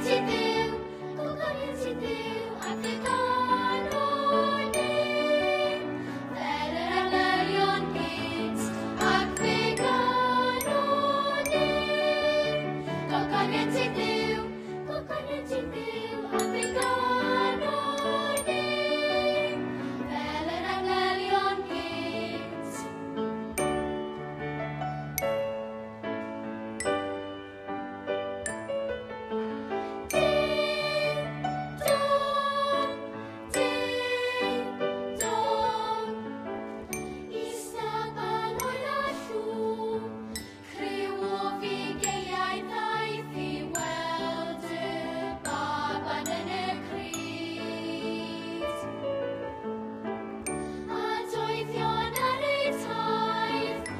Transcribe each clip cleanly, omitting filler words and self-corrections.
Gogoniant i Dduw, gogoniant i Dduw, ac fe ganwn ni. Fel yr angylion gynt, ac fe ganwn ni. Gogoniant i Dduw, gogoniant i Dduw, ac fe ganwn ni. Fel yr angylion gynt. Ding dong, ding dong. Isabel oedd â llw, criw o fugeiliaid ddaeth i weld y baban yn y crud. A doeddion ar eu taith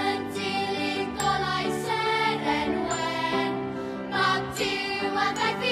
yn dilyn golau seren wen, Mab Duw a ddaeth